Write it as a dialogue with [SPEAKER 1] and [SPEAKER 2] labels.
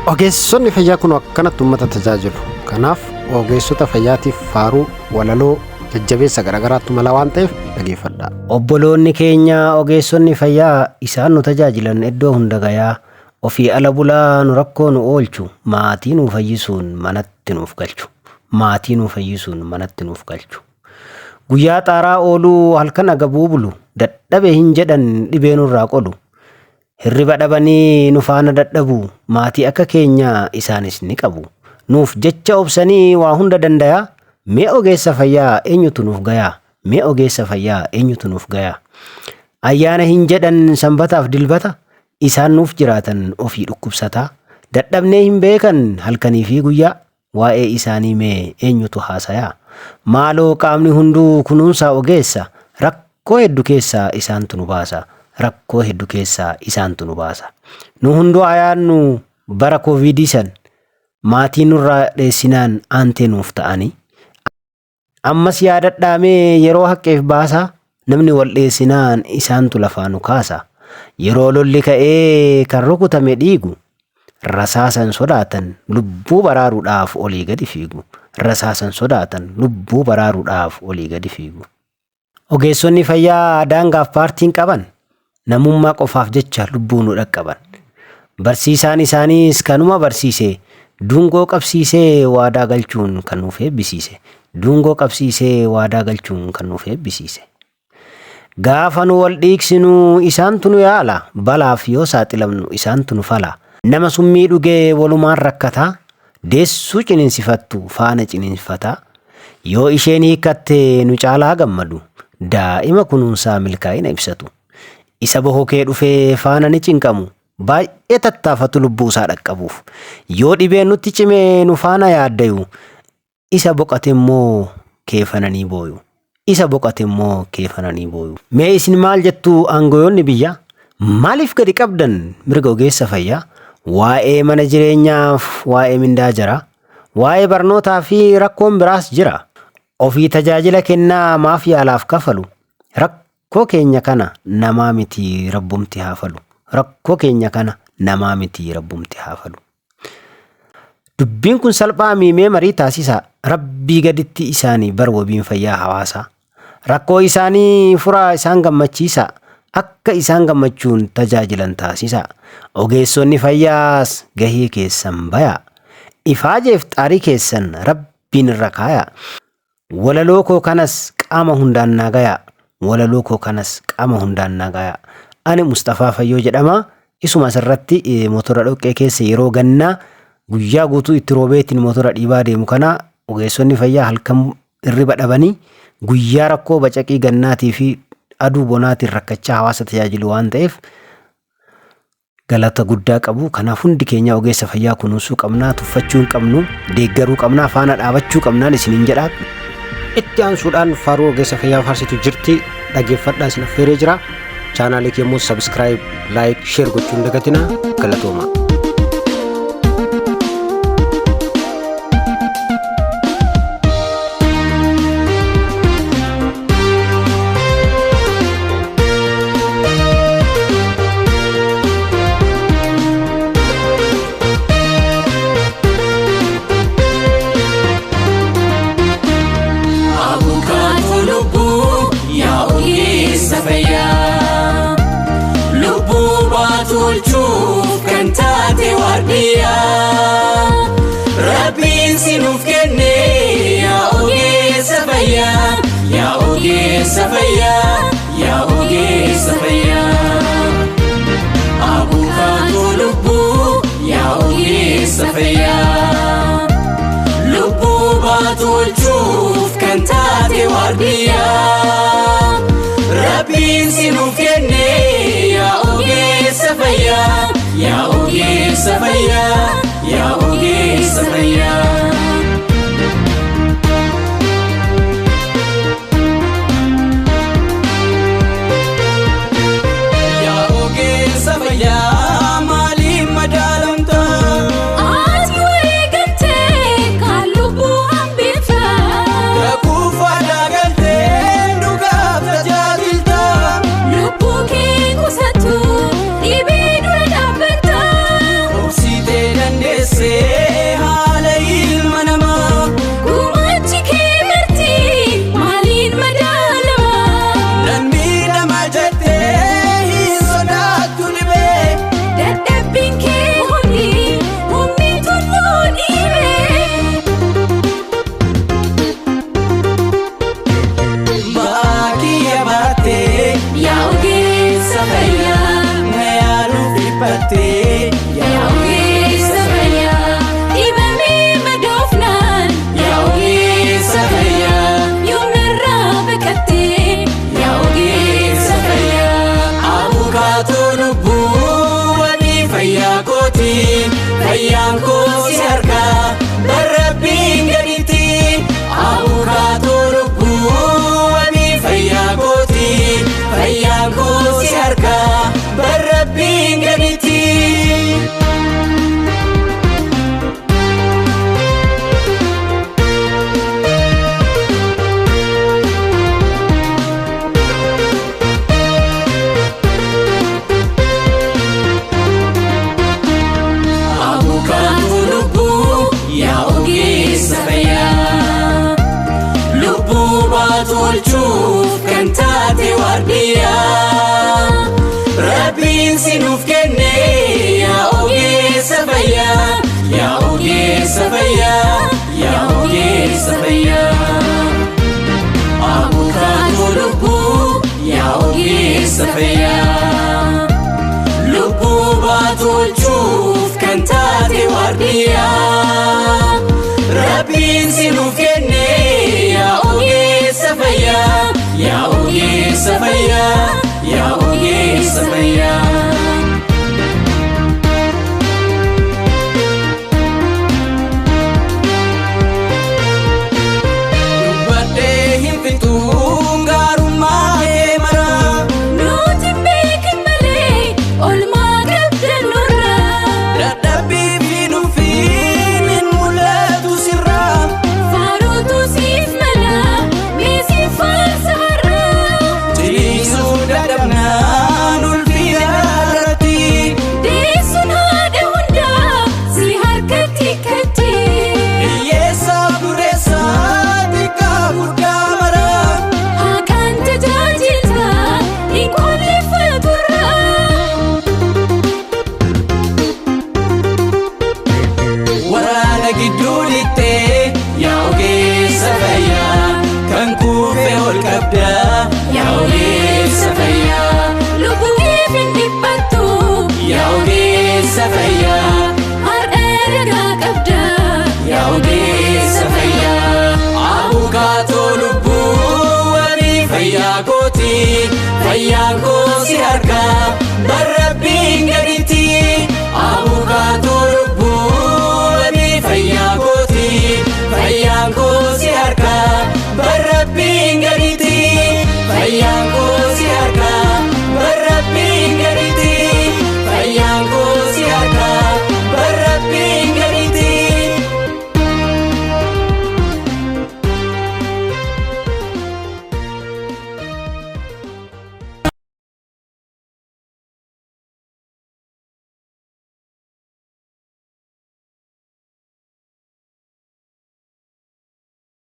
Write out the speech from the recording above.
[SPEAKER 1] Ogeessonni fayyaa kun akkanatti uummata tajaajilu. Kanaaf ogeessota fayyaatiif faaruu, walaloo, jajjabeessa garaagaraatu mala waan ta'eef dhageeffadhaa.
[SPEAKER 2] Obboloonni keenya ogeessonni fayyaa isaan nu tajaajilan iddoo hunda gayaa ofii ala bulaa nu rakkoo nu oolchu maatii nu fayyisuun manatti nuuf galchu. Maatii nu fayyisuun manatti nuuf galchu. Guyyaa xaaraa ooluu halkan agabuu bulu dadhabe hin jedhan dhibee nurraa qolu. Hirriba dhabanii nu faana dadhabu maatii akka keenyaa isaanis ni qabu. Nuuf jecha obsanii waa hunda dandayaa mee ogeessa fayyaa eenyutu nuuf gayaa? Mee ogeessa fayyaa eenyutu nuuf gayaa? Ayyaana hin jedhan sanbataaf dilbata isaan nuuf jiraatan ofii dhukkubsataa. Dadhabnee hin beekan halkanii fi guyyaa waa'ee isaanii mee eenyutu haasayaa? Maaloo qaamni hunduu kunuunsaa ogeessa rakkoo hedduu keessaa isaantu nu baasa. Rakkoo hedduu keessaa isaantu nu baasa. Nu hunduu ayaannu bara kooviidii san maatii nurraa dheessinaan aantee nuuf ta'anii. Ammas yaadadhaamee yeroo haqqeef baasaa namni wal dheessinaan isaantu lafaa nu kaasa. Yeroo lolli ka'ee kan rukutame dhiigu rasaasan sodaatan lubbuu baraaruudhaaf olii gadi fiigu. Rasaasan sodaatan lubbuu baraaruudhaaf olii gadi fiigu. Ogeessonni fayyaa daangaaf paartiin qaban namummaa qofaaf jecha lubbuu nu dhaqqaban. Barsiisaan isaaniis kanuma barsiise dungoo qabsiisee waadaa galchuun kan nuuf eebbisiise. Dungoo qabsiisee waadaa galchuun kan nuuf eebbisiise. Gaafa nu wal dhiigsinu isaantu nu yaala balaaf yoo saaxilamnu isaantu nu fala. Nama summii dhugee walumaan rakkataa deessuu ciniinsifattu faana ciniinsifataa. Yoo isheen hiikkatte nu caalaa gammadu daa'ima kunuunsaa milkaa'ina ibsatu. Isa bohokee dhufee faana ni cinqamu baay'ee tattaafatu lubbuu isaa dhaqqabuuf. Yoo dhibeen nutti cimee nu faana yaaddayu isa boqate immoo keefananii booyu. Isa boqate immoo keefananii booyu. Mee isin maal jettu aangoyoonni biyyaa? Maaliif gadi qabdan mirga ogeessa fayyaa? Waa'ee mana jireenyaaf waa'ee mindaa jira. Waa'ee barnootaa fi rakkoon biraas jira. Ofii tajaajila kennaa maaf yaalaaf kafalu? Rakkoo keenya kana namaa miti rabbumti haa falu. Rakkoo keenya kana namaa miti rabbumti haa falu. Dubbiin kun salphaa miimee marii taasisa. Rabbii gaditti isaanii bar wabiin fayyaa hawaasaa. Rakkoo isaanii furaa isaan gammachiisa. Akka isaan gammachuun tajaajilan taasisa. Ogeessonni fayyaas gahee keessan bayaa. Ifaajeef xaarii keessan rabbiin irra kaaya. Walaloo koo kanas qaama hundaan naa gayaa. Walaloo koo kanas qaama hundaan naa gayaa. Ani Mustafaa Fayyoo jedhama. Isuma asirratti motora dhoqqee keessa yeroo gannaa guyyaa guutuu itti roobeetiin motora dhiibaa deemu kana ogeessonni fayyaa halkan hirriba dhabanii guyyaa rakkoo bacaqii gannaatii fi aduu bonaatiin rakkachaa hawaasa tajaajilu waan ta'eef galata guddaa qabu. Kanaaf hundi keenya ogeessa fayyaa kunuunsuu qabnaa, tuffachuu hin qabnu, deeggaruu qabnaa, faana dhaabachuu qabnaan isiniin jedha.
[SPEAKER 1] Itti aansuudhaan faaruu ogeessa fayyaa faarsitu jirti dhageeffadhaa isin affeeree jira. Chaanaalii kee immoo subscribe, like, share gochuun hin dagatinaa. Galatooma.
[SPEAKER 3] Abukaatoo lubbuu yaa ogeessa fayyaa lubbuu baatu oolchuuf kan taate waardiyyaa rabbiin si nuuf kenne yaa ogeessa fayyaa yaa ogeessa fayyaa yaa ogeessa fayyaa. Abukaatoo lubbuu yaa ogeessa fayyaa lubbuu baatu oolchuuf kan taate waardiyyaa rabbiin si nuuf kenne yaa ogeessa fayyaa yaa ogeessa fayyaa yaa ogeessa fayyaa. Yaa ogeessa fayyaa maaliin madaalamta?
[SPEAKER 4] Ati wareegamtee kan lubbuu hambifta.
[SPEAKER 3] Rakuufaadhaa galtee dhugaaf tajaajilta.
[SPEAKER 4] Lubbuu kee qusattu dhibee dura dhaabbatta.
[SPEAKER 3] Obsitee dandeessee. dhiphattee.
[SPEAKER 4] Yaa ogeessa fayyaa dhibamee madoofnaan.
[SPEAKER 3] Yaa ogeessa fayyaa
[SPEAKER 4] Yoomnarraa baqattee. Yaa ogeessa fayyaa.
[SPEAKER 3] Abukaatoo lubbuu wabii fayyaa kooti, fayyaan koo si harkaa barrabbiin gaditti. Abukaatoo lubbuu wabii fayyaa kooti, fayyaan koo si harkaa barrabbiin gaditti. Abukaatoo lubbuu yaa ogeessa fayyaa, lubbuu baatu oolchuuf kan taate waardiyyaa. Rabbiin si nuuf kenne yaa ogeessa fayyaa, yaa ogeessa fayyaa, yaa ogeessa fayyaa. Abukaatoo lubbuu yaa ogeessa fayyaa, lubbuu baatu oolchuuf kan taate waardiyyaa. Rabbiin si nuuf kenne yaa ogeessa fayyaa, yaa ogeessa fayyaa, yaa ogeessa fayyaa. Dubbadhee hin fixuun gaarummaa kee maraa.
[SPEAKER 4] Nuti beekan malee olmaa qabdan nurraa.
[SPEAKER 3] Dadhabbii fi nufiin hin mul'atu sirraa.
[SPEAKER 4] Faaruutu siif mala meesii faarsa har'aa.
[SPEAKER 3] Ciniinsuu dadhabnaan ulfina irratti.
[SPEAKER 4] Deessuun haadha hundaa si harkatti katti.
[SPEAKER 3] Hiyyeessaaf dureessaa xiqqaa guddaa maraa.
[SPEAKER 4] Haqaan tajaajilta hin qolleeffaturraa.
[SPEAKER 3] Waraana gidduu lixxee yaa ogeessa fayyaa, kan kuufe ol qabdaa yaa ogeessa fayyaa.
[SPEAKER 4] Lubbuu keef hin dhiphattu
[SPEAKER 3] Yaa ogeessa fayyaa
[SPEAKER 4] har'a ragaa qabda.
[SPEAKER 3] Yaa ogeessa fayyaa. Abukaatoo lubbuu wabii fayyaa kooti, fayyaan koo